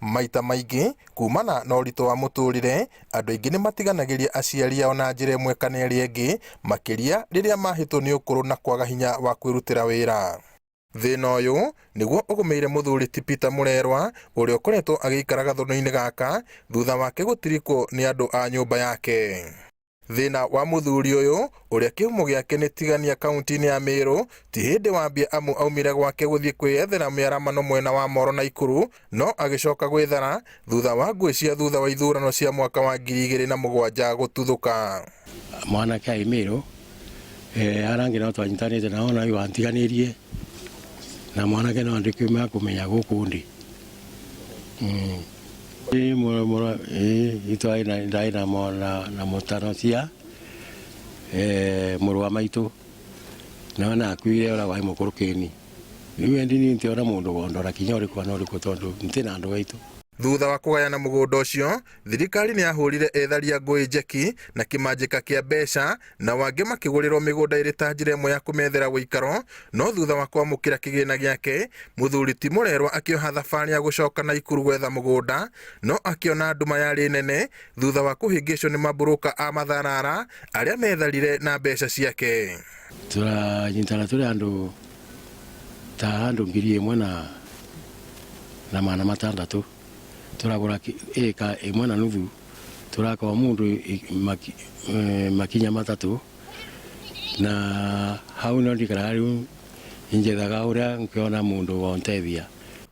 Maita maingĩ kumana na ũritũ wa mũtũrĩre, andũ aingĩ nĩ matiganagĩria aciari ao na njĩra ĩmwe kana ĩrĩa ĩngĩ, makĩria rĩrĩa mahĩtwo nĩ ũkũrũ na kwaga hinya wa kwĩrutĩra wĩra. Thĩna ũyũ nĩguo ũgũmĩire mũthuri ti Peter Mũrerwa ũrĩa ũkoretwo agĩikara gathũnũ-inĩ gaka thutha wake gũtirikwo nĩ andũ a nyũmba yake. Thĩna wa mũthuri ũyũ ũrĩa kĩhumo gĩake nĩ Tigania kaunti-inĩ ya Meru ti hĩndĩ wambia amu aumire gwake gũthiĩ kwĩyethera mĩaramano mwena wa Moro Naikuru no agĩcoka gwĩthara thutha wa ngũĩ cia thutha wa ithurano cia mwaka wa 2007 gũtuthũka. Mwanake aĩ Meru arĩa angĩ no twanyitanĩte nao na rĩu antiganĩrie na mwanake no ndĩkiume akũmenya gũkũ ndĩ. Ndarĩ na mũtanocia mũrũ wa maitũ na ona akuire ũragwo arĩ mũkũrũ kĩni. Rĩu endi niĩ ntiona mũndũ wondora kinya ũrĩkũ kana ũrĩkũ tondũ ntĩ na andũ aitũ. Thutha wa kũgayana mũgũnda ũcio, thirikari nĩ yahũrire ethari a ngũĩ njeki na kĩmanjĩka kĩa mbeca nao angĩ makĩgũrĩrwo mĩgũnda ĩrĩ ta njĩra ĩmwe ya kũmethera ũikaro, no thutha wa kwamũkĩra kĩgĩna gĩake, mũthuri ti Mũrerwa akĩoha thabarĩ ya gũcoka Naikuru gwetha mũgũnda, no akĩona nduma yarĩ nene thutha wa kũhĩngĩcwo nĩ maburũka a matharara arĩa metharire na mbeca ciake. Tũranyitana tũrĩ andũ ta andũ 1000 na 600 tũragũra ĩka 1.5 tũraka o mũndũ makinya 3 na hau no ndikaraga rĩu njethaga ũrĩa ngĩona mũndũ wontethia.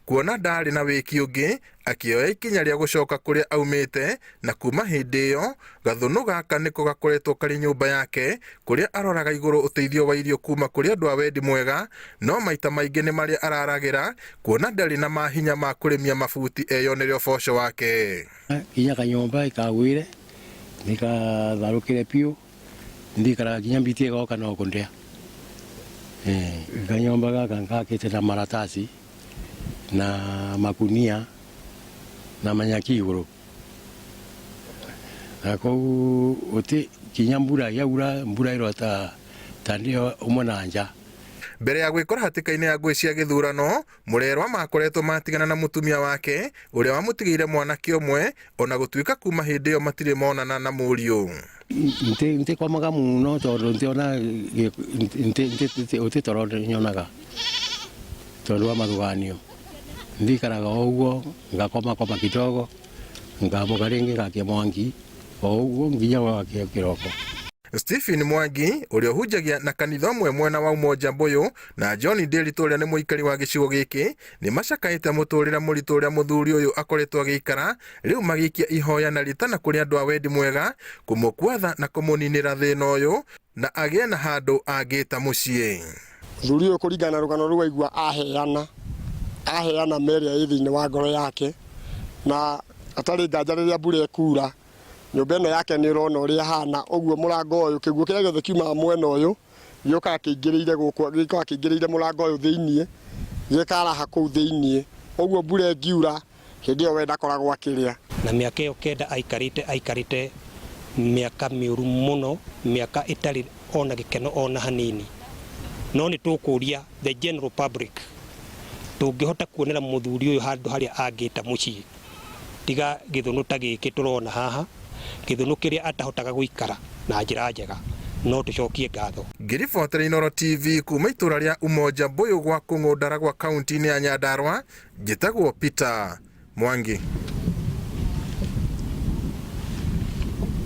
Kuona ndaarĩ na wĩki ũngĩ, akĩoya ikinya rĩa gũcoka kũrĩa aumĩte na kuma hĩndĩ ĩyo gathũnũ gaka nĩko gakoretwo karĩ nyũmba yake kũrĩa aroraga igũrũ ũteithio wa irio kuma kũrĩ andũ a wendi mwega, no maita maingĩ nĩ marĩa araragĩra kuona ndarĩ na mahinya ma kũrĩmia mabuti eyonere ũboco wake. Nginya kanyũmba ikagwire nikatharũkire biũ ndikaraga nginya mbiti ĩgoka no kũndĩa. Kanyũmba gaka ngakĩte na maratathi na makunia na manyaki igũrũ na kũu gũti kinya mbura yaura mbura ĩrota ta ndio ũmwe na nja. Mbere ya gwĩkora hatĩka-inĩ ya ngũĩ cia gĩthurano, Mũrerwa makoretwo matigana na mũtumia wake ũrĩa wamũtigĩire mwanake ũmwe ona gũtuĩka kuma hĩndĩ ĩyo matirĩ monana na mũriũ. Ntikomaga mũno tondũ ntiona ũti toro nyonaga tondũ wa mathuganio ndikaraga o ũguo ngakomakoma kidogo ngaamũka rĩngĩ ngakia mwangi o ũguo nginya gwakia kĩroko. Stephen Mwangi ũrĩa ũhunjagia na kanitha ũmwe mwena wa Umoja Mbuyu na John Ndiritu ũrĩa nĩ mũikari wa gĩcigo gĩkĩ nĩ macakaĩte mũtũrĩre mũritũ ũrĩa mũthuri ũyũ akoretwo agĩikara rĩu magĩikia ihoya na ritana kũrĩ andũ a wendi mwega kũmũkua tha na kũmũninĩra thĩna ũyũ na agĩe na handũ angĩta mũciĩ. Mũthuri ũyũ kũringana na rũgano rũu aigua aheana, aheana ma ĩrĩa ĩ thĩinĩ wa ngoro yake, na hatarĩ nganja rĩrĩa mbura ĩkura, nyũmba ĩno yake nĩ ũrona ũrĩa ĩhana, ũguo mũrango ũyũ, kĩguũ kĩrĩa gĩothe kiumaga mwena ũyũ, gĩũkaga kĩingĩrĩire gũkũ, gĩũkaga kĩingĩrĩire mũrango ũyũ thĩiniĩ, gĩkaraha kũu thĩiniĩ, ũguo mbura ĩngiura, hĩndĩ ĩyo we ndakoragwo akĩrĩa. Na mĩaka ĩyo 9 aikarĩte, aikarĩte mĩaka mĩũru mũno, mĩaka ĩtarĩ ona gĩkeno ona hanini. No nĩ tũkũria the general public, tũngĩhota kuonera mũthuri ũyũ handũ harĩa angĩta mũciĩ, tiga gĩthũnũ ta gĩkĩ tũrona haha, gĩthũnũ kĩrĩa atahotaga gũikara na njĩra njega, no tũcokie ngatho. Ngĩribotera Inooro TV kuma itũra rĩa Umoja Mbuyu gwa Kũng'ũ Ndaragwa kaunti-inĩ ya Nyandarua, njĩtagwo Peter Mwangi.